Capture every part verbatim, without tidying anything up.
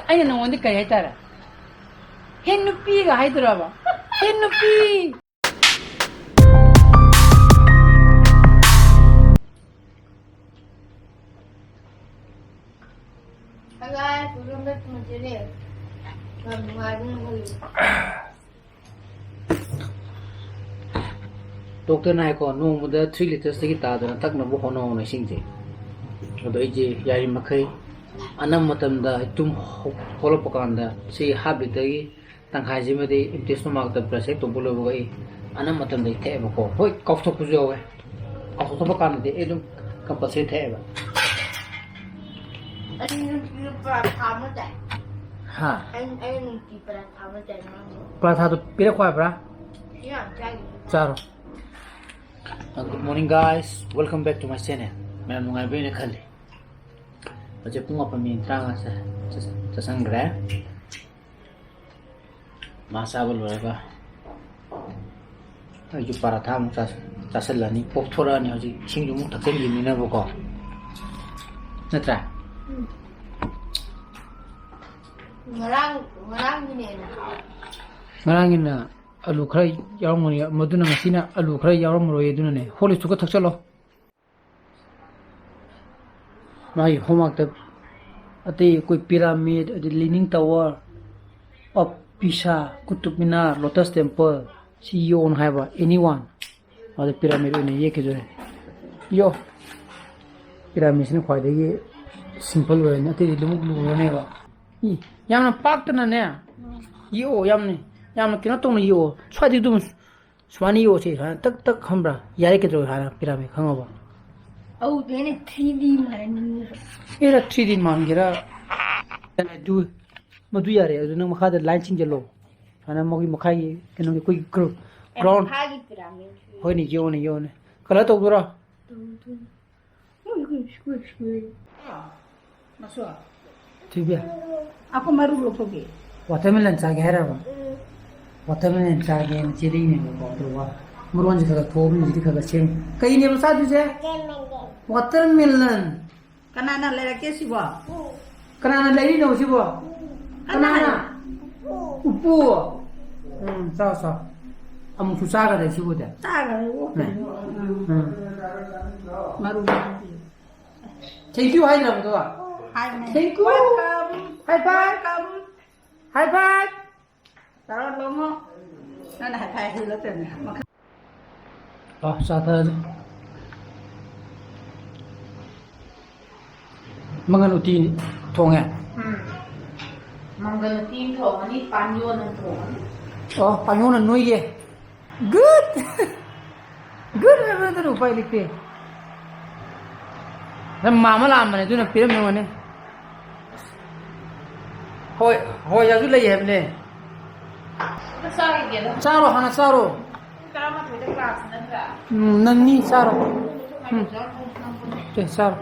ꯑꯩꯅ ꯅꯉꯣꯟꯗ ꯀꯔꯤ ꯍꯥꯏꯇꯥꯔꯦ? ꯍꯦ ꯅꯨꯄꯤꯒ ꯍꯥꯏꯗꯣꯔꯕ? ꯍꯦ ꯅꯨꯄꯤ! Hi guys, welcome back to my channel. ꯌꯥꯝ ꯅꯨꯡꯉꯥꯏꯕꯅ ꯈꯜꯂꯤ꯫ ꯗꯣꯛꯇꯔꯅ ꯍꯥꯏꯀꯣ, ꯅꯣꯡꯃꯗ three litersꯇꯒꯤ ꯇꯥꯗꯅ ꯊꯛꯅꯕ ꯍꯣꯠꯅꯧꯅ ꯏꯁꯤꯡꯁꯦ꯫ ꯑꯗꯣ ꯑꯩꯁꯦ ꯌꯥꯔꯤꯃꯈꯩ ꯑꯅꯝꯕ ꯃꯇꯝꯗ ꯑꯩ ꯇꯨꯝ ꯍꯧ-, ꯍꯧꯒꯠꯂꯛꯄ ꯀꯥꯟꯗ ꯁꯤ half literꯒꯤ ꯇꯪꯈꯥꯏꯁꯤꯃꯗꯤ empty stomachꯇ brush ꯍꯦꯛ ꯇꯧꯕ ꯂꯣꯏꯕꯒ ꯑꯩ ꯑꯅꯝꯕ ꯃꯇꯝꯗ ꯑꯩ ꯊꯛꯑꯦꯕꯀꯣ꯫ ꯍꯣꯏ, ꯀꯥꯎꯊꯣꯛꯄꯁꯨ ꯌꯥꯎꯋꯦ꯫ ꯀꯥꯎꯊꯣꯛꯄ ꯀꯥꯟꯗꯗꯤ ꯑꯩ ꯑꯗꯨꯝ compulsory ꯊꯛꯑꯦꯕ꯫ ꯑꯩ ꯅꯨꯡꯇꯤꯒꯤ ꯄꯔꯥꯊꯥ ꯑꯃ ꯆꯥꯏ꯫ ꯍꯥ? ꯑꯩ, ꯑꯩ ꯅꯨꯡꯇꯤ ꯄꯔꯥꯊꯥ ꯑꯃ ꯆꯥꯏ, ꯉꯔꯥꯡꯗꯣ꯫ ꯄꯔꯥꯊꯥꯗꯣ ꯄꯤꯔꯛꯈꯣ ꯍꯥꯏꯕ꯭ꯔꯥ? ꯁꯤ ꯌꯥꯝ ꯆꯥꯏ꯫ ꯆꯥꯔꯣ꯫ Good morning, guys. Welcome back to my channel. ꯃꯌꯥꯝ ꯅꯨꯡꯉꯥꯏꯕ꯭ꯔꯥ ꯍꯥꯏꯅ ꯈꯜꯂꯤ꯫ ꯍꯧꯖꯤꯛ ꯄꯨꯡ ꯃꯥꯄꯟ ꯃꯤꯅꯤꯠ ꯇꯔꯥꯃꯉꯥ ꯆ-, ꯆ-, ꯆꯠꯁꯟꯈ꯭ꯔꯦ꯫ ꯃꯥ ꯆꯥꯕ ꯂꯣꯏꯔꯒ ꯑꯩꯁꯨ ꯄꯔꯥꯊꯥ ꯑꯃꯨꯛ ꯆꯥ-, ꯆꯥꯁꯤꯜꯂꯅꯤ꯫ ꯄꯣꯛꯊꯣꯔꯛꯑꯅꯤ ꯍꯧꯖꯤꯛ, ꯏꯁꯤꯡꯁꯨ ꯑꯃꯨꯛ ꯊꯛꯆꯤꯟꯈꯤꯕꯅꯤꯅꯕꯀꯣ꯫ ꯅꯠꯇ꯭ꯔꯥ? ꯎꯝ꯫ ꯉꯔꯥꯡ, ꯉꯔꯥꯡꯒꯤꯅ ꯍꯦꯟꯅ ꯍꯥꯎꯋꯦ꯫ ꯉꯔꯥꯡꯒꯤꯅ ꯑꯂꯨ ꯈꯔ ꯌꯥꯎꯔꯝꯒꯅꯤ, ꯃꯗꯨꯅ ꯉꯁꯤꯅ ꯑꯂꯨ ꯈꯔ ꯌꯥꯎꯔꯝꯃꯔꯣꯏ, ꯑꯗꯨꯅꯅꯦ꯫ Horlicksꯇꯨꯒ ꯊꯛꯆꯜꯂꯣ꯫ ꯃꯥꯒꯤ homeworkꯇ ꯑꯇꯩ ꯑꯩꯈꯣꯏ pyramid, ꯑꯗꯩ leaning tower of Pisa, Qutub Minar, Lotus Temple, ꯁꯤ ꯌꯦꯛꯑꯣꯅ ꯍꯥꯏꯕ, any one꯫ ꯑꯗ pyramid ꯑꯣꯏꯅ ꯌꯦꯛꯈꯤꯗꯣꯏꯅꯦ꯫ ꯌꯦꯛꯑꯣ꯫ Pyramidꯁꯤꯅ ꯈ꯭ꯋꯥꯏꯗꯒꯤ simple ꯑꯣꯏꯔꯅꯤ, ꯑꯇꯩꯗꯤ ꯂꯨꯃꯨꯛ ꯂꯨꯔꯅꯦꯕ꯫ ꯏ, ꯌꯥꯝꯅ ꯄꯥꯛꯇꯅꯅꯦ ꯌꯦꯛꯑꯣ, ꯌꯥꯝꯅ, ꯌꯥꯝꯅ ꯀꯩꯅꯣ ꯇꯧꯅ ꯌꯦꯛꯑꯣ꯫ ꯁ꯭ꯋꯥꯏꯗꯒꯤ ꯑꯗꯨꯝ ꯁꯨꯃꯥꯏꯅ ꯌꯣꯠꯁꯤ, ꯁꯨꯃꯥꯏꯅ ꯇꯛ ꯇꯛ ꯈꯪꯕ꯭ꯔꯥ? ꯌꯥꯔꯦ, ꯀꯩꯗꯧꯔꯦ ꯍꯥꯏꯅ pyramid ꯈꯪꯉꯕ? ꯑꯧ, ꯑꯩꯅ three D ꯃꯥꯟꯅꯤꯡꯉꯦ꯫ ꯑꯦꯔꯥ, three D ꯃꯥꯟꯒꯦꯔꯥ? ꯑꯗꯨ, ꯃꯗꯨ ꯌꯥꯔꯦ꯫ ꯑꯗꯨ ꯅꯪ ꯃꯈꯥꯗ line ꯆꯤꯡꯖꯜꯂꯣ꯫ ꯁꯨꯃꯥꯏꯅ ꯃꯈꯣꯏꯒꯤ ꯃꯈꯥꯒꯤ ꯀꯩꯅꯣꯒꯤ ꯑꯩꯈꯣꯏꯒꯤ group, ꯑꯦ, ground꯫ ꯃꯈꯥꯒꯤ pyramid꯫ ꯍꯣꯏꯅꯦ, ꯌꯦꯡꯉꯣꯅꯦ, ꯌꯦꯡꯉꯣꯅꯦ꯫ Colour ꯇꯧꯗꯣꯏꯔꯣ? ꯇꯧꯗꯣꯏꯅꯦ꯫ ꯊꯣꯏꯕꯤ꯫ ꯑꯩꯈꯣꯏ ꯃꯔꯨ ꯂꯧꯊꯣꯛꯀꯦ꯫ Watermelon ꯆꯥꯒꯦ ꯍꯥꯏꯔꯕ? Watermelon ꯆꯥꯒꯦꯅ ꯆꯦꯜꯂꯛꯏꯅꯦꯕꯀꯣ, ꯑꯗꯨꯒ ꯃꯔꯣꯟꯁꯦ ꯈꯔ ꯈꯔ ꯊꯣꯛꯑꯕꯅꯤꯅ ꯍꯧꯖꯤꯛꯇꯤ ꯈꯔ ꯈꯔ ꯁꯦꯝ-, ꯀꯩꯅꯦꯕ ꯆꯥꯗꯣꯏꯁꯦ? Watermelon꯫ ꯀꯅꯥꯅ ꯂꯩꯔꯛꯀꯦ ꯁꯤꯕꯣ? ꯀꯅꯥꯅ ꯂꯩꯔꯤꯅꯣ ꯁꯤꯕꯣ? ꯀꯅꯥꯅ? ꯎꯄꯨ꯫ ꯎꯝ, ꯆꯥꯎ, ꯆꯥꯎ꯫ ꯑꯃꯨꯛꯁꯨ ꯆꯥꯒꯗ꯭ꯔꯦ ꯁꯤꯕꯨꯗꯤ꯫ ꯆꯥꯒ꯭ꯔꯦ, ꯑꯣꯛꯈ꯭ꯔꯦ꯫ ꯎꯝ꯫ ꯎꯝ꯫ ꯃꯔꯨ ꯃꯔꯨ꯫ Thank you ꯍꯥꯏꯗ꯭ꯔꯕꯗꯣ? ꯍꯥꯏꯕꯅꯦ꯫ Thank you꯫ Welcome꯫ High five꯫ Welcome꯫ High five꯫ ꯇꯧꯔꯣ, ꯂꯣꯡꯉꯣ꯫ ꯅꯪꯅ ꯍꯥꯏ ꯐꯥꯏ ꯍꯩꯕ ꯅꯠꯇ꯭ꯔꯅꯦ꯫ ꯃꯈꯜ ꯑ, ꯆꯥ ꯊꯛꯑꯁꯤ꯫ ꯃꯪꯒꯟ ꯎꯇꯤ ꯊꯣꯡꯉꯦ꯫ ꯎꯝ꯫ ꯃꯪꯒꯟ ꯎꯇꯤ ꯑꯃ ꯊꯣꯡꯉꯅꯤ, ꯄꯥꯟ ꯏꯔꯣꯟꯕ ꯑꯃ ꯊꯣꯡꯉꯅꯤ꯫ ꯑꯣ, ꯄꯥꯟ ꯏꯔꯣꯟꯕꯅ ꯅꯣꯏꯒꯤ꯫ Good! Good ꯍꯥꯏꯕ ꯅꯠꯇꯅ ꯎꯄꯥꯏ ꯂꯩꯇꯦ꯫ ꯅꯪ ꯃꯥ ꯑꯃ ꯂꯥꯛꯑꯝꯕꯅꯦ, ꯑꯗꯨꯅ ꯄꯤꯔꯝꯃꯝꯒꯅꯤ꯫ ꯍꯣꯏ, ꯍꯣꯏ, ꯑꯗꯨ ꯂꯩ ꯍꯥꯏꯕꯅꯦ꯫ ꯑꯝꯇ ꯆꯥꯈꯤꯒꯦꯗ꯫ ꯆꯥꯔꯣ, ꯍꯥꯟꯅ ꯆꯥꯔꯣ꯫ ꯄꯨꯡ ꯇꯔꯥꯃꯥꯊꯣꯏꯗ class ꯅꯠꯇ꯭ꯔꯥ? ꯎꯝ, ꯅꯪꯅꯤ, ꯆꯥꯔꯣ꯫ ꯎꯝ꯫ ꯁꯦ, ꯆꯥꯔꯣ꯫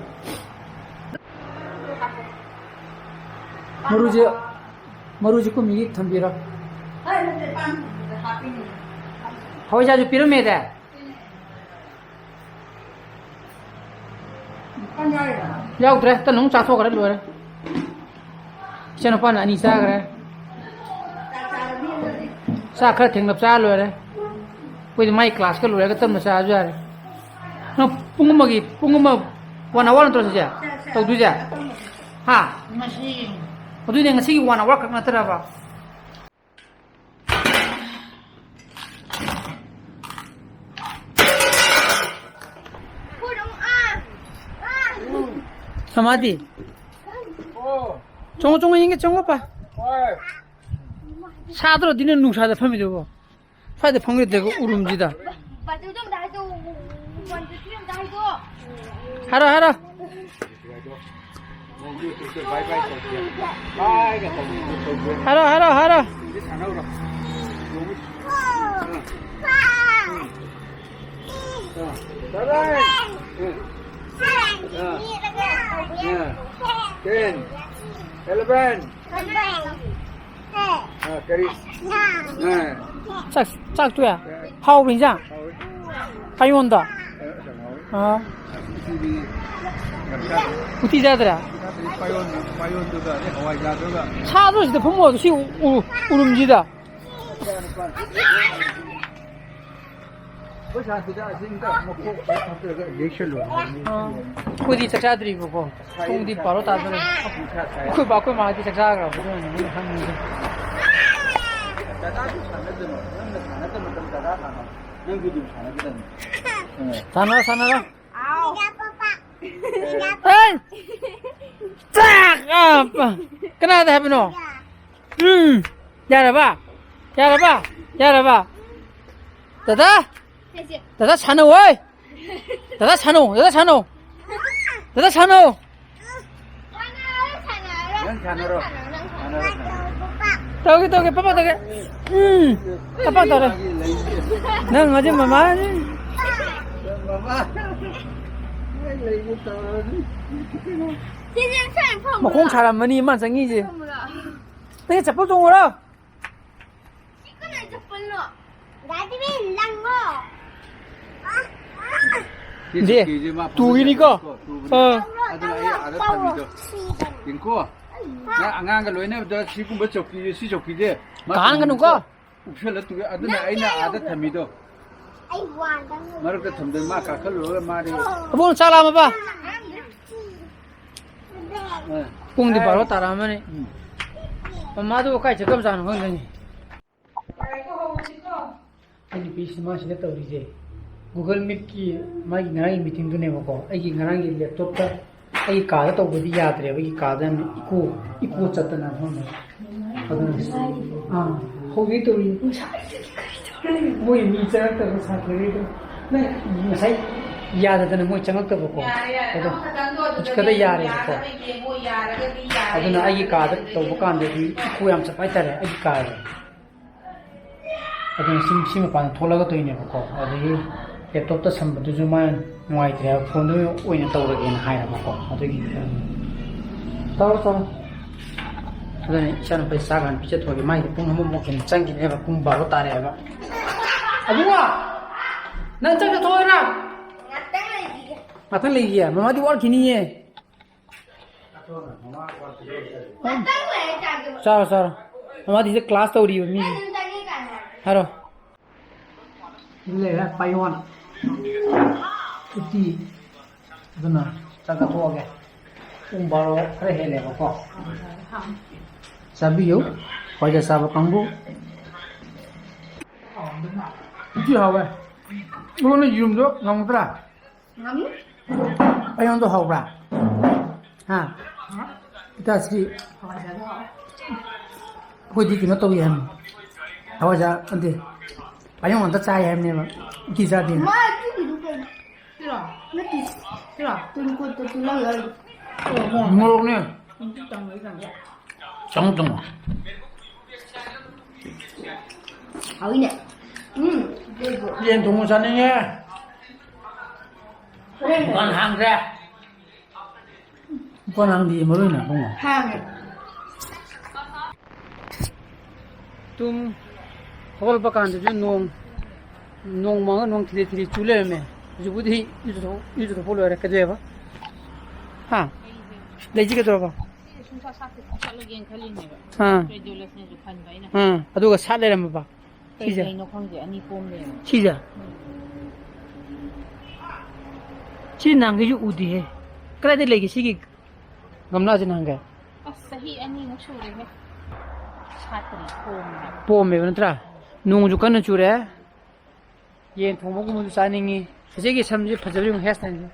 ꯃꯔꯨꯁꯦ, ꯃꯔꯨꯁꯦ ꯀꯨꯝꯃꯤꯒꯤ ꯊꯝꯕꯤꯔꯣ꯫ ꯑꯩ ꯅꯠꯇꯦ, ꯄꯥꯟ ꯊꯝꯕꯤꯗ ꯍꯥꯞꯄꯤꯅꯦ꯫ ꯍꯋꯥꯏꯖꯥꯔꯁꯨ ꯄꯤꯔꯝꯃꯦꯗ꯫ ꯌꯥꯎꯗ꯭ꯔꯦ, ꯇꯟ ꯑꯃꯨꯛ ꯆꯥꯊꯣꯛꯈ꯭ꯔꯦ, ꯂꯣꯏꯔꯦ꯫ ꯏꯆꯥꯅꯨꯄꯥꯅ ꯑꯅꯤ ꯆꯥꯈ꯭ꯔꯦ꯫ ꯆꯥꯛ ꯈꯔ ꯊꯦꯡꯂꯞ ꯆꯥꯔ ꯂꯣꯏꯔꯦ꯫ ꯑꯩꯈꯣꯏꯗꯤ ꯃꯥꯏ classꯀ ꯂꯣꯏꯔꯒ ꯇꯞꯅ ꯆꯥꯔꯁꯨ ꯌꯥꯔꯦ꯫ ꯅꯪ ꯄꯨꯡ ꯑꯃꯒꯤ, ꯄꯨꯡ ꯑꯃ, one hour ꯅꯠꯇ꯭ꯔꯣ ꯁꯤꯁꯦ ꯇꯧꯗꯣꯏꯁꯦ? ꯍꯥ? ꯉꯁꯤ꯫ ꯑꯗꯨꯏꯅꯦ, ꯉꯁꯤꯒꯤ one hour ꯈꯛ ꯅꯠꯇ꯭ꯔꯕ? ꯁꯃꯥꯗꯤ꯫ ꯑꯣ꯫ ꯆꯪꯉꯣ, ꯆꯪꯉꯣ, ꯌꯦꯡꯒꯦ, ꯆꯪꯉꯣ, ꯄꯥ꯫ ꯍꯣꯏ꯫ ꯁꯥꯗ꯭ꯔꯣ, ꯑꯗꯨꯅ ꯅꯨꯡꯁꯥꯗ ꯐꯝꯃꯤꯗꯨꯕꯣ? ꯁ꯭ꯋꯥꯏꯗ ꯐꯝꯈꯤꯗꯦꯀꯣ, ꯎꯔꯨꯝꯁꯤꯗ꯫ ꯕꯥꯆꯧꯗꯣ ꯑꯝꯇ ꯍꯥꯏꯗꯣꯛꯑꯣ, one, two, three ꯑꯝꯇ ꯍꯥꯏꯗꯣꯛꯑꯣ꯫ ꯍꯥꯏꯔꯣ, ꯍꯥꯏꯔꯣ꯫ ꯍꯥꯏꯔꯣ, ꯍꯥꯏꯔꯣ, ꯍꯥꯏꯔꯣ꯫ Ten, eleven꯫ ꯑꯥ, ꯀꯔꯤ? ꯑꯥ꯫ ꯆꯥꯛ, ꯆꯥꯛ ꯇꯣꯛꯑꯦ? ꯍꯥꯎꯕ꯭ꯔꯥ ꯏꯟꯖꯥꯡ? ꯍꯥꯎꯋꯤ꯫ ꯑꯩꯉꯣꯟꯗ? ꯑꯥ, ꯌꯥꯝ ꯍꯥꯎꯋꯤ꯫ ꯑꯥ꯫ ꯉꯁꯤꯗꯤ ꯎꯇꯤ ꯆꯥꯗ꯭ꯔꯥ? ꯄꯥꯏꯌꯣꯟꯗꯨ-, ꯄꯥꯏꯌꯣꯟꯗꯨꯒ ꯑꯗꯩ ꯍꯋꯥꯏꯖꯥꯔꯗꯨꯒ꯫ ꯁꯥꯗ꯭ꯔꯣ ꯁꯤꯗ ꯐꯝꯃꯣ, ꯁꯤ ꯎ-, ꯎ-, ꯎꯔꯨꯝꯁꯤꯗ꯫ ꯑꯩꯈꯣꯏ ꯁꯥꯁꯤꯗ ꯑꯁꯤ ꯑꯝꯇ ꯃꯈꯣꯛ ꯈꯔ ꯍꯥꯞꯆꯔꯒ ꯌꯩꯁꯜꯂꯣ꯫ ꯑꯥ꯫ ꯑꯩꯈꯣꯏꯗꯤ ꯆꯥꯛ ꯆꯥꯗ꯭ꯔꯤꯕꯀꯣ꯫ ꯄꯨꯡꯗꯤ ꯕꯥꯔꯣ ꯇꯥꯗꯣꯔꯦ꯫ ꯑꯩꯈꯣꯏ ꯕꯥ, ꯑꯩꯈꯣꯏ ꯃꯥꯗꯤ ꯆꯥꯛ ꯆꯥꯈ꯭ꯔꯕ, ꯑꯗꯨꯅꯅꯦ ꯑꯩꯅ ꯍꯪꯉꯤꯁꯦ꯫ ꯗꯗꯥꯁꯨ ꯁꯥꯟꯅꯗꯅ, ꯅꯪꯅ ꯁꯥꯟꯅꯗꯕ ꯃꯇꯝ ꯗꯗꯥ ꯁꯥꯟꯅꯧ꯫ ꯅꯪꯁꯨ ꯑꯗꯨꯝ ꯁꯥꯟꯅꯒꯗꯕꯅꯤ꯫ ꯑꯥ꯫ ꯁꯥꯟꯅꯔꯣ, ꯁꯥꯟꯅꯔꯣ꯫ ꯑꯥꯎ꯫ ꯑꯦ! ꯆꯥꯛ! ꯑꯥ, ꯀꯅꯥꯗ ꯍꯥꯏꯕꯅꯣ? ꯎꯝ, ꯌꯥꯔꯕ? ꯌꯥꯔꯕ? ꯌꯥꯔꯕ? ꯗꯗꯥ? ꯗꯗꯥ ꯁꯥꯟꯅꯧ, ꯍꯣꯏ! ꯗꯗꯥ ꯁꯥꯟꯅꯧ, ꯗꯗꯥ ꯁꯥꯟꯅꯧ! ꯗꯗꯥ ꯁꯥꯟꯅꯧ! ꯅꯪ ꯁꯥꯟꯅꯔꯣ꯫ ꯁꯥꯟꯅꯔꯣ, ꯁꯥꯟꯅꯔꯣ꯫ ꯇꯧꯒꯦ, ꯇꯧꯒꯦ, ꯄꯄꯥ ꯇꯧꯒꯦ꯫ ꯎꯝ, ꯄꯄꯥ ꯇꯧꯔꯦ꯫ ꯅꯪ ꯍꯧꯖꯤꯛ ꯃꯃꯥ ꯃꯃꯥ꯫ ꯃꯈꯣꯡ ꯁꯥꯔꯝꯃꯅꯤ ꯃꯥ ꯆꯪꯉꯤꯁꯦ꯫ ꯅꯪ ꯆꯠꯄ ꯇꯣꯡꯉꯨꯔꯣ꯫ ꯁꯤ ꯀꯅꯥꯏ ꯆꯄꯜꯅꯣ? ꯗꯥꯗꯤ ꯕꯦꯟ, ꯂꯪꯉꯣ꯫ ꯁꯤ ꯗꯦ, ꯆꯧꯀꯤꯁꯦ ꯃꯥ ꯇꯨꯒꯤꯅꯤꯀꯣ? ꯐꯝꯖꯤꯜꯂꯒꯀꯣ, ꯇꯨꯕꯅꯦ꯫ ꯑꯥ꯫ ꯑꯗꯨꯅ ꯑꯩ ꯑꯥꯗ ꯊꯝꯃꯤꯗꯣ꯫ ꯌꯦꯡꯀꯣ, ꯅꯪ ꯑꯉꯥꯡꯒ ꯂꯣꯏꯅꯕꯗ ꯁꯤꯒꯨꯝꯕ ꯆꯧꯀꯤ, ꯁꯤ ꯆꯧꯀꯤꯁꯦ ꯃꯥ ꯀꯥꯍꯟꯒꯅꯨꯀꯣ꯫ ꯎꯞꯁꯜꯂ ꯇꯨꯒꯦ꯫ ꯑꯗꯨꯅ ꯑꯩꯅ ꯑꯥꯗ ꯊꯝꯃꯤꯗꯣ꯫ ꯃꯔꯛꯇ ꯊꯝꯗꯣꯏ ꯃꯥ ꯀꯥꯈꯠꯂꯨꯔꯒ ꯃꯥꯗꯤ꯫ ꯑꯕꯨꯡ, ꯆꯥꯛ ꯂꯥꯝꯃꯕ? ꯑꯥ꯫ ꯄꯨꯡꯗꯤ ꯕꯥꯔꯣ ꯇꯥꯔꯛꯑꯃꯅꯤ꯫ ꯎꯝ꯫ ꯃꯃꯥꯗꯨꯕꯨ ꯀꯥꯏ ꯆꯠꯈ꯭ꯔꯕꯖꯥꯠꯅꯣ ꯈꯪꯗꯦꯅꯦ꯫ ꯑꯩ ꯅꯨꯄꯤꯁꯤ ꯃꯥꯁꯤꯅ ꯇꯧꯔꯤꯁꯦ꯫ Google Meetꯀꯤ ꯃꯥꯒꯤ ꯉꯔꯥꯡꯒꯤ meetingꯗꯨꯅꯦꯕꯀꯣ꯫ ꯑꯩꯒꯤ ꯉꯔꯥꯡꯒꯤ laptopꯇ ꯑꯩꯒꯤ ꯀꯥꯗ ꯇꯧꯕꯗꯤ ꯌꯥꯗ꯭ꯔꯦꯕ꯫ ꯑꯩꯒꯤ ꯀꯥꯗ ꯌꯥꯝꯅ echo, echo ꯆꯠꯇꯅ ꯁꯣꯝꯗ꯫ ꯑꯗꯨꯅ, ꯑꯥ, ꯍꯧꯖꯤꯛ ꯇꯧꯔꯤ꯫ ꯃꯣꯏ ꯃꯤ ꯆꯪꯉꯛꯇꯕ ꯁꯥꯇ꯭ꯔꯈꯩꯗꯣ꯫ ꯅꯪ ꯉꯁꯥꯏ ꯌꯥꯗꯗꯅ ꯃꯣꯏ ꯆꯪꯉꯛꯇꯕꯀꯣ꯫ ꯌꯥꯔꯦ, ꯌꯥꯔꯦ꯫ ꯑꯗꯣ ꯑꯃꯈꯛꯇꯪꯗꯣ ꯑꯗꯨꯗꯗꯤ ꯍꯧꯖꯤꯛ ꯈꯛꯇ ꯌꯥꯔꯦꯕꯀꯣ꯫ ꯌꯥꯗꯕ ꯌꯦꯡꯉꯣ, ꯌꯥꯔꯒꯗꯤ ꯌꯥꯔꯦ꯫ ꯑꯗꯨꯅ ꯑꯩꯒꯤ ꯀꯥꯗ ꯇꯧꯕ ꯀꯥꯟꯗꯗꯤ echo ꯌꯥꯝ ꯆꯠꯄ ꯍꯥꯏꯇꯥꯔꯦ, ꯑꯩꯒꯤ ꯀꯥꯗ꯫ ꯑꯗꯨꯅ ꯁꯤ, ꯁꯤ ꯃꯄꯥꯟꯗ ꯊꯣꯛꯂꯛꯑꯒ ꯇꯧꯔꯤꯅꯦꯕꯀꯣ꯫ ꯑꯗꯒꯤ laptopꯇ ꯁꯝꯕꯗꯨꯁꯨ ꯃꯥ ꯅꯨꯡꯉꯥꯏꯇ꯭ꯔꯦ ꯍꯥꯏꯕ, phoneꯗ ꯑꯣꯏꯅ ꯇꯧꯔꯒꯦꯅ ꯍꯥꯏꯔꯕꯀꯣ꯫ ꯑꯗꯨꯒꯤ, ꯇꯧꯔꯣ, ꯇꯧꯔꯣ꯫ ꯑꯗꯨꯅ ꯏꯆꯥꯅꯨꯄꯥ ꯆꯥꯛ ꯍꯥꯟꯅ ꯄꯤꯖꯊꯣꯛꯑꯒꯦ꯫ ꯃꯥꯏꯗꯤ ꯄꯨꯡ ꯑꯃꯃꯨꯛ ꯍꯦꯟꯅ ꯆꯪꯈꯤꯅꯦꯕ, ꯄꯨꯡ ꯕꯥꯔꯣ ꯇꯥꯔꯦ ꯍꯥꯏꯕ꯫ ꯑꯕꯨꯡꯉꯣ! ꯅꯪ ꯆꯥꯛ ꯆꯥꯊꯣꯛꯑꯣꯔꯥ? ꯉꯥꯛꯇꯪ ꯂꯩꯈꯤꯒꯦ꯫ ꯉꯥꯛꯇꯪ ꯂꯩꯈꯤꯒꯦ, ꯃꯃꯥꯗꯤ ꯋꯥꯠꯈꯤꯅꯤꯌꯦ꯫ ꯆꯥꯔꯣ, ꯆꯥꯔꯣ꯫ ꯃꯃꯥꯗꯤ ꯁꯤꯗ class ꯇꯧꯔꯤꯕ ꯃꯤ꯫ ꯍꯥꯏꯔꯣ꯫ ꯁꯤꯗ ꯂꯩꯔꯦ ꯄꯥꯌꯣꯟ꯫ ꯎꯇꯤ꯫ ꯑꯗꯨꯅ ꯆꯥꯛ ꯆꯥꯊꯣꯛꯑꯒꯦ꯫ ꯄꯨꯡ ꯕꯥꯔꯣ ꯈꯔ ꯍꯦꯜꯂꯦꯕꯀꯣ꯫ ꯆꯥꯕꯤꯌꯨ꯫ ꯍꯋꯥꯏꯖꯥꯔ ꯆꯥꯕ ꯀꯥꯡꯕꯨ꯫ ꯎꯇꯤ ꯍꯥꯎꯋꯦ꯫ ꯅꯉꯣꯟꯗ ꯌꯦꯔꯨꯝꯗꯣ ꯉꯝꯒꯗ꯭ꯔꯥ? ꯉꯝꯅꯤ꯫ ꯄꯥꯌꯣꯟꯗꯣ ꯍꯥꯎꯕ꯭ꯔꯥ? ꯍꯥ? ꯍꯥ? ꯏꯇꯥꯁꯤ ꯍꯋꯥꯏꯖꯥꯔꯗꯣ ꯍꯥꯎꯋꯦ꯫ ꯑꯩꯈꯣꯏꯗꯤ ꯀꯩꯅꯣ ꯇꯧꯏ ꯍꯥꯏꯕꯅꯤ꯫ ꯍꯋꯥꯏꯖꯥꯔ ꯅꯠꯇꯦ꯫ ꯄꯥꯌꯣꯟ ꯉꯥꯛꯇ ꯆꯥꯏ ꯍꯥꯏꯕꯅꯦꯕ꯫ ꯎꯇꯤ ꯆꯥꯗꯦꯅ꯫ ꯃꯥ ꯑꯗꯨꯒꯤꯗꯨ ꯀꯩꯅꯣ? ꯁꯤꯔꯣ? ꯅꯠꯇꯦ꯫ ꯁꯤꯔꯣ? ꯇꯨꯅꯤꯡꯈꯣꯛꯇꯣ ꯇꯤꯜꯍꯧ ꯌꯥꯎꯔꯤ꯫ ꯃꯣꯔꯣꯛꯅꯦ꯫ ꯎꯝ, ꯇꯧꯔꯤ ꯇꯧꯔꯤ꯫ ꯆꯪꯉꯣ, ꯆꯪꯉꯣ꯫ ꯍꯥꯎꯏꯅꯦ꯫ ꯎꯝ, ꯂꯩꯕ꯭ꯔꯣ? ꯌꯦꯟ ꯊꯣꯡꯕ ꯆꯥꯅꯤꯡꯉꯦ꯫ ꯍꯣꯔꯦꯟ ꯗꯨꯀꯥꯟ ꯍꯥꯡꯗ꯭ꯔꯦ꯫ ꯗꯨꯀꯥꯟ ꯍꯥꯡꯗꯤꯌꯦ, ꯃꯔꯨ ꯑꯣꯏꯅ ꯏꯕꯨꯡꯉꯣ꯫ ꯍꯥꯡꯉꯦ꯫ ꯇꯨꯝ ꯍꯧꯒꯠꯂꯛꯄ ꯀꯥꯟꯗꯁꯨ ꯅꯣꯡ, ꯅꯣꯡ ꯃꯪꯉ ꯅꯣꯡ ꯊꯤꯂꯤ ꯊꯤꯂꯤ ꯆꯨ ꯂꯩꯔꯝꯃꯦ꯫ ꯍꯧꯖꯤꯛꯄꯨꯗꯤ ꯏꯔꯨꯖꯊꯣꯛ-, ꯏꯔꯨꯖꯊꯣꯛꯄ ꯂꯣꯏꯔꯦ꯫ ꯀꯩꯗꯧꯋꯦꯕ? ꯍꯥ? ꯂꯩꯁꯤ ꯀꯩꯗꯧꯔꯕ? ꯁꯤꯁꯦ ꯁꯨꯡꯁꯥ ꯁꯥꯠꯇꯦ, ꯁꯥꯠꯂꯒꯦꯅ ꯈꯜꯂꯤꯅꯦꯕ꯫ ꯑꯥ꯫ Radiologistꯅꯁꯨ ꯈꯟꯕ ꯑꯩꯅ꯫ ꯑꯥ, ꯑꯗꯨꯒ ꯁꯥꯠ ꯂꯩꯔꯝꯃꯕ? ꯀꯩ ꯁꯤꯁꯦ? ꯀꯩꯅꯣ ꯈꯪꯗꯦ, ꯑꯅꯤ ꯄꯣꯝ ꯂꯩꯔꯝꯃꯦ꯫ ꯁꯤꯁꯦ? ꯎꯝ꯫ ꯁꯤ ꯅꯍꯥꯟꯈꯩꯁꯨ ꯎꯗꯦꯍꯦ꯫ ꯀꯗꯥꯏꯗ ꯂꯩꯒꯦ ꯁꯤꯒꯤ ꯒꯝꯂꯥꯁꯦ ꯅꯍꯥꯟꯈꯩ? ꯑꯁ, ꯆꯍꯤ ꯑꯅꯤꯃꯨꯛ ꯁꯨꯔꯦꯍꯦ꯫ ꯁꯥꯠꯇ꯭ꯔꯤ, ꯄꯣꯝꯃꯦ꯫ ꯄꯣꯝꯃꯦꯕ ꯅꯠꯇ꯭ꯔꯥ? ꯅꯣꯡꯁꯨ ꯀꯟꯅ ꯆꯨꯔꯦ꯫ ꯌꯦꯟ ꯊꯣꯡꯕꯒꯨꯝꯕꯁꯨ ꯆꯥꯅꯤꯡꯉꯤ꯫ ꯆꯦꯆꯦꯒꯤ ꯁꯝꯁꯦ ꯐꯖꯕ ꯌꯦꯡꯉꯨ, hairstyleꯁꯦ꯫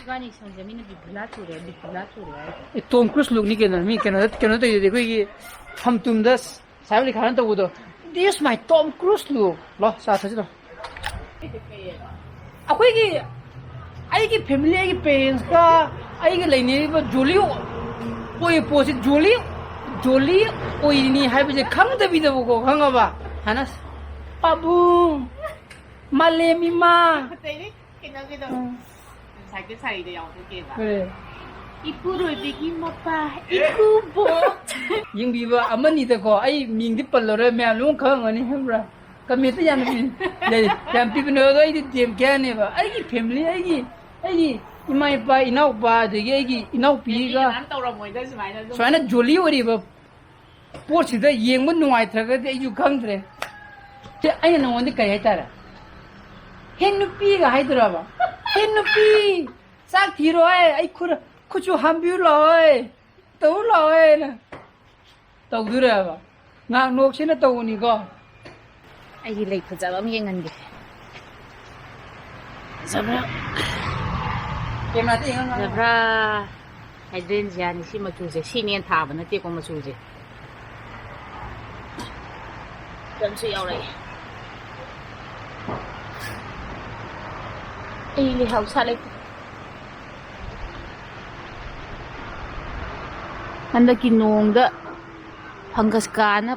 ꯏꯕꯥꯅꯤ ꯁꯝꯁꯦ ꯃꯤꯅ ꯕꯤꯕꯨꯂꯥ ꯆꯨꯔꯦ, ꯕꯤꯕꯨꯂꯥ ꯆꯨꯔꯦ ꯍꯥꯏ꯫ ꯑꯦ, Tom Cruise lookꯅꯤ ꯀꯩꯅꯣ꯫ ꯃꯤ ꯀꯩꯅꯣ, ꯀꯩꯅꯣ ꯇꯧꯔꯤꯗꯨꯗꯤ ꯑꯩꯈꯣꯏꯒꯤ ꯐꯝꯇꯨꯝꯗ ꯁꯥꯏꯕ ꯑꯂꯤ ꯈꯥꯟꯅ ꯇꯧꯕꯗꯣ꯫ This is my Tom Cruise look꯫ ꯂꯥꯎ, ꯆꯥ ꯊꯛꯁꯤ ꯂꯥꯎ꯫ ꯑꯩꯈꯣꯏꯒꯤ, ꯑꯩꯒꯤ family, ꯑꯩꯒꯤ parentsꯀ ꯑꯩꯒ ꯂꯩꯅꯔꯤꯕ jolly ꯑꯣꯏꯕ ꯄꯣꯠꯁꯤ jolly, jolly ꯑꯣꯏꯔꯤꯅꯤ ꯍꯥꯏꯕꯁꯦ ꯈꯪꯗꯕꯤꯗꯕꯀꯣ, ꯈꯪꯉꯕ? ꯍꯥꯟꯅ ꯄꯥꯕꯨꯡ, ꯃꯥꯂꯦꯝ ꯏꯃꯥ꯫ ꯐꯖꯩꯅꯦ, ꯀꯩꯅꯣꯒꯤꯗꯣ꯫ ꯎꯝ꯫ ꯉꯁꯥꯏꯒꯤ ꯁꯥꯔꯤꯗ ꯌꯥꯎꯕ ꯀꯦꯕ꯫ ꯀꯔꯤ? ꯏꯄꯨꯔꯣꯏꯕꯤꯒꯤ ꯃꯄꯥ, ꯏꯀꯨꯕꯣꯛ꯫ ꯌꯦꯡꯕꯤꯕ ꯑꯃꯅꯤꯗꯀꯣ, ꯑꯩ ꯃꯤꯡꯗꯤ ꯄꯜꯂꯔꯣꯏ, ꯃꯌꯥꯝ ꯂꯣꯏ ꯈꯪꯉꯝꯒꯅꯤ, ꯈꯪꯕ꯭ꯔꯥ? Commentꯇ ꯌꯥꯝ ꯄꯤ-, ꯌꯥꯝ, ꯌꯥꯝ ꯄꯤꯕꯅꯦ, ꯑꯗꯣ ꯑꯩꯗꯤ ꯗꯦꯝ ꯀꯌꯥꯅꯦꯕ? ꯑꯩꯒꯤ family, ꯑꯩꯒꯤ ꯑꯩꯒꯤ ꯏꯃꯥ ꯏꯄꯥ, ꯏꯅꯥꯎꯄꯥ, ꯑꯗꯒꯤ ꯑꯩꯒꯤ ꯏꯅꯥꯎꯄꯤꯒ ꯀꯅꯥꯝ ꯇꯧꯔꯝꯃꯣꯏꯗ ꯁꯨꯃꯥꯏꯅ ꯑꯗꯨꯝ꯫ ꯁꯨꯃꯥꯏꯅ ꯖꯣꯂꯤ ꯑꯣꯏꯔꯤꯕ ꯄꯣꯠꯁꯤꯗ ꯌꯦꯡꯕ ꯅꯨꯡꯉꯥꯏꯇ꯭ꯔꯒꯗꯤ ꯑꯩꯁꯨ ꯈꯪꯗ꯭ꯔꯦ꯫ ꯁꯦ, ꯑꯩꯅ ꯅꯉꯣꯟꯗ ꯀꯔꯤ ꯍꯥꯏꯇꯥꯔꯦ? "ꯍꯦ ꯅꯨꯄꯤꯒ" ꯍꯥꯏꯗꯣꯏꯔꯕ? "ꯍꯦ ꯅꯨꯄꯤ, ꯆꯥꯛ ꯊꯤꯔꯣꯏ, ꯑꯩ ꯈꯨꯠ, ꯈꯨꯠꯁꯨ ꯍꯥꯝꯕꯤꯌꯨ ꯂꯥꯛꯑꯣꯏ, ꯇꯧ ꯂꯥꯛꯑꯣꯏꯅ" ꯇꯧꯗꯣꯏꯔꯕ? ꯉꯥꯏꯍꯥꯛ ꯅꯣꯛꯁꯤꯅ ꯇꯧꯕꯅꯤꯀꯣ꯫ ꯑꯩꯒꯤ ꯂꯩ ꯐꯖꯕ ꯑꯃ ꯌꯦꯡꯍꯟꯒꯦ꯫ ꯐꯖꯕ꯭ꯔꯥ? ꯀꯦꯃꯦꯔꯥꯗ ꯌꯦꯡꯉꯣ꯫ ꯐꯖꯕ꯭ꯔꯥ? ꯍꯥꯏꯗ꯭ꯔꯦꯟꯖꯤꯌꯥꯅꯤ ꯁꯤ ꯃꯆꯨꯁꯦ꯫ ꯁꯤꯅꯦꯅ ꯊꯥꯕ ꯅꯠꯇꯦꯀꯣ ꯃꯆꯨꯁꯦ꯫ ꯀꯩꯅꯣꯁꯨ ꯌꯥꯎꯔꯛꯑꯦ꯫ ꯑꯩ ꯂꯩꯍꯥꯎ ꯁꯥꯠ ꯂꯩꯇꯦ꯫ ꯍꯟꯗꯛꯀꯤ ꯅꯣꯡꯗ ꯐꯪꯒꯁ ꯀꯥꯅ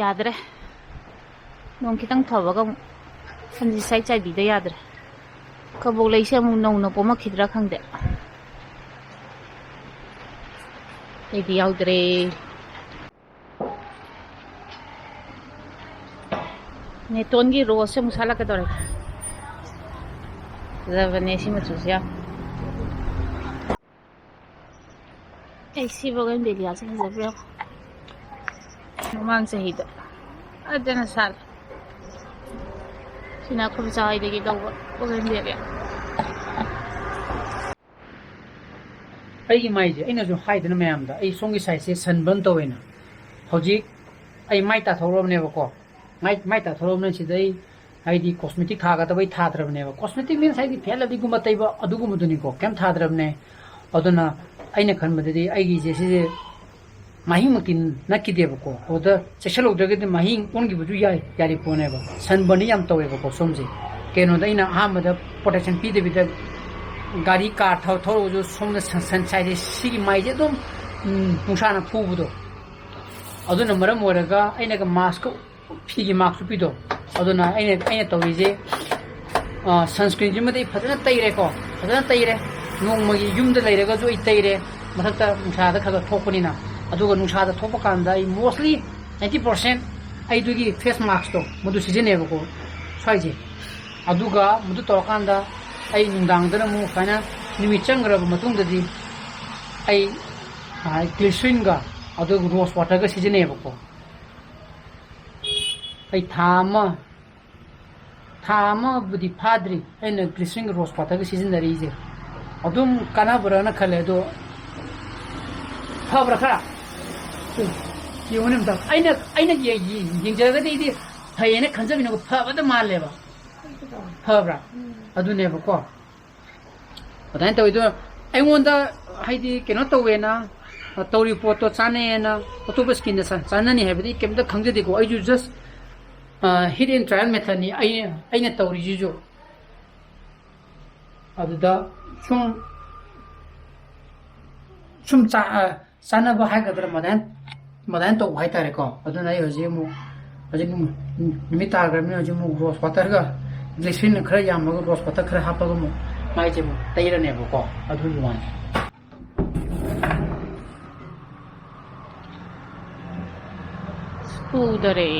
ꯌꯥꯗ꯭ꯔꯦ꯫ ꯅꯣꯡ ꯈꯤꯇꯪ ꯐꯕꯒ ꯑꯃꯨꯛ ꯐꯪꯖꯤꯁꯥꯏ ꯆꯥꯏꯕꯤꯗ ꯌꯥꯗ꯭ꯔꯦ꯫ ꯀꯕꯣꯛ ꯂꯩꯁꯦ ꯑꯃꯨꯛ ꯅꯧꯅ ꯄꯣꯝꯃꯛꯈꯤꯗ꯭ꯔꯥ ꯈꯪꯗꯦ꯫ ꯑꯩꯗꯤ ꯌꯥꯎꯗ꯭ꯔꯦ꯫ ꯅꯦꯇꯣꯟꯒꯤ ꯔꯣꯁꯁꯦ ꯑꯃꯨꯛ ꯁꯥꯠꯂꯛꯀꯗꯧꯔꯦ꯫ ꯐꯖꯕꯅꯦ ꯁꯤ ꯃꯆꯨꯁꯦ ꯌꯥꯝ꯫ ꯑꯩ ꯁꯤ ꯕꯣꯒꯦꯟꯚꯤꯂꯤꯌꯥꯁꯦ ꯐꯖꯕ꯭ꯔꯥ ꯌꯦꯡꯉꯣ꯫ ꯃꯃꯥꯡ ꯆꯍꯤꯗ ꯐꯖꯅ ꯁꯥꯠꯂꯦ꯫ ꯁꯤꯅ ꯑꯩꯈꯣꯏ ꯃꯆꯥ ꯍꯣꯏꯗꯒꯤ ꯂꯧꯕ ꯕꯣꯒꯦꯟꯚꯤꯂꯤꯌꯥ꯫ ꯑꯩꯒꯤ ꯃꯥꯏꯁꯦ ꯑꯩꯅꯁꯨ ꯍꯥꯏꯗꯅ ꯃꯌꯥꯝꯗ, ꯑꯩ ꯁꯣꯝꯒꯤ ꯁꯥꯏꯠꯁꯦ ꯁꯟꯕꯔꯟ ꯇꯧꯋꯦꯅ꯫ ꯍꯧꯖꯤꯛ ꯑꯩ ꯃꯥꯏ ꯇꯥꯊꯣꯛꯎꯔꯕꯅꯦꯕꯀꯣ꯫ ꯃꯥꯏ, ꯃꯥꯏ ꯇꯥꯊꯣꯛꯎꯔꯕꯅꯤꯅ ꯁꯤꯗ ꯑꯩ ꯍꯥꯏꯗꯤ ꯀꯣꯁꯃꯦꯇꯤꯛ ꯊꯥꯒꯗꯕꯩ ꯊꯥꯗ꯭ꯔꯕꯅꯦꯕ꯫ ꯀꯣꯁꯃꯦꯇꯤꯛ ꯃꯤꯟꯁ ꯍꯥꯏꯗꯤ ꯐꯦꯠ ꯂꯚꯂꯤꯒꯨꯝꯕ ꯇꯩꯕ ꯑꯗꯨꯒꯨꯝꯕꯗꯨꯅꯤꯀꯣ, ꯀꯩꯝ ꯊꯥꯗ꯭ꯔꯕꯅꯦ꯫ ꯑꯗꯨꯅ ꯑꯩꯅ ꯈꯟꯕꯗꯗꯤ ꯑꯩꯒꯤꯁꯦ ꯁꯤꯁꯦ ꯃꯍꯤꯛꯃꯛꯇꯤ ꯅꯠꯈꯤꯗꯦꯕꯀꯣ꯫ ꯑꯗꯨꯗ ꯆꯦꯛꯁꯤꯜꯍꯧꯗ꯭ꯔꯒꯗꯤ ꯃꯍꯤꯛ ꯑꯣꯟꯈꯤꯕꯁꯨ ꯌꯥꯏ, ꯌꯥꯔꯤ ꯄꯣꯠꯅꯦꯕ꯫ ꯁꯟꯕꯔꯟꯗꯤ ꯌꯥꯝ ꯇꯧꯋꯦꯕꯀꯣ ꯁꯣꯝꯁꯦ꯫ ꯀꯩꯅꯣꯗ ꯑꯩꯅ ꯑꯍꯥꯟꯕꯗ ꯄ꯭ꯔꯣꯇꯦꯛꯁꯟ ꯄꯤꯗꯕꯤꯗ ꯒꯥꯔꯤ, ꯀꯥꯔ ꯊꯧ-, ꯊꯧꯔꯒꯁꯨ ꯁꯣꯝꯗ ꯁꯟ-, ꯁꯟ ꯁꯥꯏꯠꯁꯦ ꯁꯤꯒꯤ ꯃꯥꯏꯁꯦ ꯑꯗꯨꯝ, ꯎꯝ, ꯅꯨꯡꯁꯥꯅ ꯐꯨꯕꯗꯣ꯫ ꯑꯗꯨꯅ ꯃꯔꯝ ꯑꯣꯏꯔꯒ ꯑꯩꯅꯒ ꯃꯥꯁꯀ ꯐꯤꯒꯤ ꯃꯥꯛꯁ ꯎꯞꯄꯤꯗꯣ꯫ ꯑꯗꯨꯅ ꯑꯩꯅ, ꯑꯩꯅ ꯇꯧꯔꯤꯁꯦ, ꯑ, ꯁꯟꯁꯀ꯭ꯔꯤꯟꯁꯤꯃꯗꯤ ꯑꯩ ꯐꯖꯅ ꯇꯩꯔꯦꯀꯣ, ꯐꯖꯅ ꯇꯩꯔꯦ꯫ ꯅꯣꯡꯃꯒꯤ ꯌꯨꯝꯗ ꯂꯩꯔꯒꯁꯨ ꯑꯩ ꯇꯩꯔꯦ, ꯃꯊꯛꯇ ꯅꯨꯡꯁꯥꯗ ꯈꯔ ꯈꯔ ꯊꯣꯛꯄꯅꯤꯅ꯫ ꯑꯗꯨꯒ ꯅꯨꯡꯁꯥꯗ ꯊꯣꯛꯄ ꯀꯥꯟꯗ ꯑꯩ mostly ninety percent ꯑꯩꯗꯨꯒꯤ ꯐꯦꯁ ꯃꯥꯛꯁꯇꯣ ꯃꯗꯨ ꯁꯤꯖꯤꯟꯅꯩꯕꯀꯣ, ꯁ꯭ꯋꯥꯏꯁꯦ꯫ ꯑꯗꯨꯒ ꯃꯗꯨ ꯇꯧꯔꯀꯥꯟꯗ ꯑꯩ ꯅꯨꯡꯗꯥꯡꯗꯅ ꯑꯃꯨꯛ ꯁꯨꯃꯥꯏꯅ ꯅꯨꯃꯤꯠ ꯆꯪꯈ꯭ꯔꯕ ꯃꯇꯨꯡꯗꯗꯤ ꯑꯩ, ꯑ, glycerineꯒ ꯑꯗꯨꯒ rose waterꯒ ꯁꯤꯖꯤꯟꯅꯩꯌꯦꯕꯀꯣ꯫ ꯑꯩ ꯊꯥ ꯑꯃ, ꯊꯥ ꯑꯃꯕꯨꯗꯤ ꯐꯥꯗ꯭ꯔꯤ ꯑꯩꯅ glycerineꯒ rose waterꯒ ꯁꯤꯖꯤꯟꯅꯔꯤꯁꯦ꯫ ꯑꯗꯨꯝ ꯀꯥꯟꯅꯕ꯭ꯔꯥꯅ ꯈꯜꯂꯦ, ꯑꯗꯣ ꯐꯕ꯭ꯔꯥ ꯈꯔ? ꯌꯦꯡꯉꯨꯅꯦ ꯑꯝꯇ꯫ ꯑꯩꯅ, ꯑꯩꯅ ꯌꯦ-, ꯌꯦ-, ꯌꯦꯡꯖꯔꯒꯗꯤ ꯑꯩꯗꯤ ꯐꯩꯌꯦꯅ ꯈꯟꯖꯕꯅꯤꯀꯣ, ꯐꯕꯗ ꯃꯥꯜꯂꯦꯕ꯫ ꯐꯕ꯭ꯔꯥ? ꯑꯗꯨꯅꯦꯕꯀꯣ꯫ ꯑꯗꯨꯃꯥꯏꯅ ꯇꯧꯋꯤꯗꯣ꯫ ꯑꯩꯉꯣꯟꯗ ꯍꯥꯏꯗꯤ ꯀꯩꯅꯣ ꯇꯧꯋꯦꯅ, ꯇꯧꯔꯤ ꯄꯣꯠꯇꯣ ꯆꯥꯅꯩꯌꯦꯅ ꯑꯇꯣꯞꯄ skinꯗ ꯆꯥ-, ꯆꯥꯅꯅꯤ ꯍꯥꯏꯕꯗꯤ ꯀꯩꯝꯇ ꯈꯪꯖꯗꯦꯀꯣ꯫ ꯑꯩꯁꯨ just, ꯑ, hit and trial methodꯅꯤ ꯑꯩ, ꯑꯩꯅ ꯇꯧꯔꯤꯁꯤꯁꯨ꯫ ꯑꯗꯨꯗ ꯁꯨꯝ, ꯁꯨꯝ ꯆꯥ-, ꯑ, ꯆꯥꯅꯕ ꯍꯥꯏꯒꯗ꯭ꯔꯥ, ꯃꯗꯥꯏꯅ, ꯃꯗꯥꯏꯅ ꯇꯧꯕ ꯍꯥꯏꯇꯥꯔꯦꯀꯣ꯫ ꯑꯗꯨꯅ ꯑꯩ ꯍꯧꯖꯤꯛ ꯑꯃꯨꯛ, ꯍꯧꯖꯤꯛ ꯑꯃꯨꯛ ꯅꯨꯃꯤꯠ ꯇꯥꯈ꯭ꯔꯕꯅꯤꯅ ꯍꯧꯖꯤꯛ ꯑꯃꯨꯛ rose waterꯒ glycerineꯅ ꯈꯔ ꯌꯥꯝꯃꯒ rose water ꯈꯔ ꯍꯥꯞꯄꯒ ꯑꯃꯨꯛ ꯃꯥꯏꯁꯦ ꯑꯃꯨꯛ ꯇꯩꯔꯅꯦꯕꯀꯣ꯫ ꯑꯗꯨꯒꯤ ꯋꯥꯅꯤ꯫ ꯎꯗꯔꯦ꯫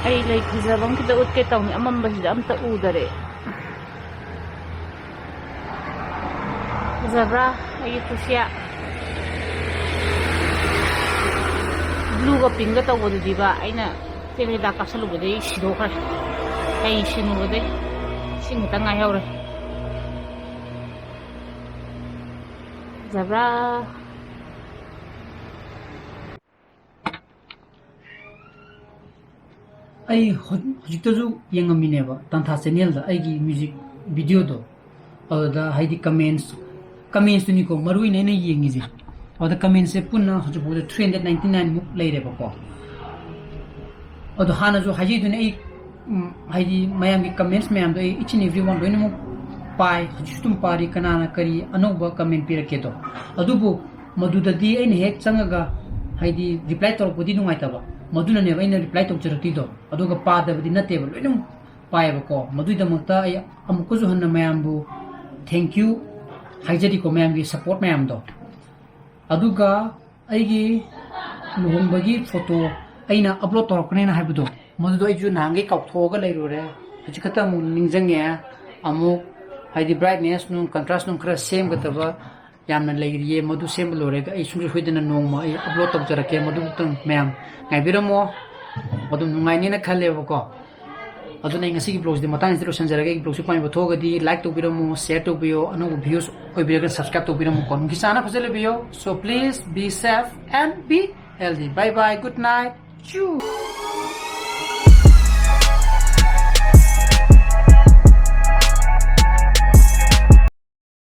ꯑꯩ ꯂꯩ ꯐꯖꯕ ꯑꯃ ꯈꯤꯇ ꯎꯠꯀꯦ ꯇꯧꯅꯤ, ꯑꯃꯝꯕꯁꯤꯗ ꯑꯝꯇ ꯎꯗꯔꯦ꯫ ꯐꯖꯕ꯭ꯔꯥ ꯑꯩꯒꯤ fuchsia? Blueꯒ pinkꯒ ꯇꯧꯕꯗꯨꯗꯤꯕ ꯑꯩꯅ ꯇꯤꯜ ꯍꯤꯗꯥꯛ ꯀꯥꯞꯁꯜꯂꯨꯕꯗꯩ ꯁꯤꯗꯣꯛꯈ꯭ꯔꯦ꯫ ꯑꯩ ꯁꯤꯅꯨꯕꯗꯩ ꯏꯁꯤꯡ ꯈꯤꯇꯪ ꯉꯥꯏꯍꯧꯔꯦ꯫ ꯐꯖꯕ꯭ꯔꯥ? ꯑꯩ ꯍꯧ-, ꯍꯧꯖꯤꯛꯇꯁꯨ ꯌꯦꯡꯉꯝꯃꯤꯅꯦꯕ ꯇꯥꯟꯊꯥ channelꯗ ꯑꯩꯒꯤ music videoꯗꯣ꯫ ꯑꯗꯨꯗ ꯍꯥꯏꯗꯤ comments, commentsꯇꯨꯅꯤꯀꯣ ꯃꯔꯨ ꯑꯣꯏꯅ ꯑꯩꯅ ꯌꯦꯡꯉꯤꯁꯦ꯫ ꯑꯗꯨꯗ commentsꯁꯦ ꯄꯨꯟꯅ ꯍꯧꯖꯤꯛ ꯐꯥꯎꯗ three hundred ninety nine ꯃꯨꯛ ꯂꯩꯔꯦꯕꯀꯣ꯫ ꯑꯗꯣ ꯍꯥꯟꯅꯁꯨ ꯍꯥꯏꯖꯩꯗꯨꯅꯤ ꯑꯩ, ꯎꯝ, ꯍꯥꯏꯗꯤ ꯃꯌꯥꯝꯒꯤ comments ꯃꯌꯥꯝꯗꯣ ꯑꯩ each and every one ꯂꯣꯏꯅꯃꯛ ꯄꯥꯏ, ꯍꯧꯖꯤꯛꯁꯨ ꯑꯗꯨꯝ ꯄꯥꯔꯤ, ꯀꯅꯥꯅ ꯀꯔꯤ ꯑꯅꯧꯕ comment ꯄꯤꯔꯛꯀꯦꯗꯣ꯫ ꯑꯗꯨꯕꯨ ꯃꯗꯨꯗꯗꯤ ꯑꯩꯅ ꯍꯦꯛ ꯆꯪꯉꯒ ꯍꯥꯏꯗꯤ reply ꯇꯧꯔꯛꯄꯗꯤ ꯅꯨꯡꯉꯥꯏꯇꯕ, ꯃꯗꯨꯅꯅꯦꯕ ꯑꯩꯅ reply ꯇꯧꯖꯔꯛꯇ꯭ꯔꯤꯗꯣ꯫ ꯑꯗꯨꯒ ꯄꯥꯗꯕꯗꯤ ꯅꯠꯇꯦꯕ, ꯂꯣꯏꯅꯃꯛ ꯄꯥꯏꯌꯦꯕꯀꯣ꯫ ꯃꯗꯨꯒꯤꯗꯃꯛꯇ ꯑꯩ ꯑꯃꯨꯛꯀꯁꯨ ꯍꯟꯅ ꯃꯌꯥꯝꯕꯨ thank you ꯍꯥꯏꯖꯔꯤꯀꯣ, ꯃꯌꯥꯝꯒꯤ support ꯃꯌꯥꯝꯗꯣ꯫ ꯑꯗꯨꯒ ꯑꯩꯒꯤ ꯂꯨꯍꯣꯡꯕꯒꯤ photo ꯑꯩꯅ ꯑꯞꯂꯣꯗ ꯇꯧꯔꯛꯀꯅꯦꯅ ꯍꯥꯏꯕꯗꯣ, ꯃꯗꯨꯗꯣ ꯑꯩꯁꯨ ꯅꯍꯥꯟꯒꯩ ꯀꯥꯎꯊꯣꯛꯑꯒ ꯂꯩꯔꯨꯔꯦ꯫ ꯍꯧꯖꯤꯛ ꯈꯛꯇ ꯑꯃꯨꯛ ꯅꯤꯡꯁꯤꯡꯉꯦ꯫ ꯑꯃꯨꯛ ꯍꯥꯏꯗꯤ ꯕ꯭ꯔꯥꯏꯠꯅꯦꯁ ꯅꯨꯡ, ꯀꯟꯇ꯭ꯔꯥꯁ ꯅꯨꯡ ꯈꯔ ꯁꯦꯝꯒꯗꯕ ꯌꯥꯝꯅ ꯂꯩꯔꯤꯌꯦ꯫ ꯃꯗꯨ ꯁꯦꯝꯕ ꯂꯣꯏꯔꯒ ꯑꯩ ꯁꯨꯡꯁꯣꯏ ꯁꯣꯏꯗꯅ ꯅꯣꯡꯃ ꯑꯩ ꯑꯞꯂꯣꯗ ꯇꯧꯖꯔꯛꯀꯦ꯫ ꯃꯗꯨ ꯑꯃꯨꯛꯇꯪ ꯃꯌꯥꯝ ꯉꯥꯏꯕꯤꯔꯝꯃꯣ꯫ ꯃꯗꯨ ꯅꯨꯡꯉꯥꯏꯅꯦꯅ ꯈꯜꯂꯦꯕꯀꯣ꯫ ꯑꯗꯨꯅ ꯑꯩ ꯉꯁꯤꯒꯤ ꯕ꯭ꯂꯣꯒꯁꯤꯗꯤ ꯃꯇꯥꯡꯁꯤꯗ ꯂꯣꯏꯁꯤꯟꯖꯔꯒꯦ꯫ ꯑꯩꯒꯤ ꯕ꯭ꯂꯣꯒꯁꯤ ꯄꯥꯝꯕꯤꯕ ꯊꯣꯛꯑꯒꯗꯤ ꯂꯥꯏꯛ ꯇꯧꯕꯤꯔꯝꯃꯣ, ꯁꯤꯌꯔ ꯇꯧꯕꯤꯌꯣ, ꯑꯅꯧꯕ ꯚ꯭ꯌꯨꯁ ꯑꯣꯏꯕꯤꯔꯒꯅ ꯁꯕꯁꯀ꯭ꯔꯥꯏꯕ ꯇꯧꯕꯤꯔꯝꯃꯨꯀꯣ꯫ ꯅꯨꯡꯁꯤ ꯆꯥꯟꯅ ꯐꯖꯅ ꯂꯩꯕꯤꯌꯣ꯫ So please be safe and be healthy. Bye bye. Good night. Choo.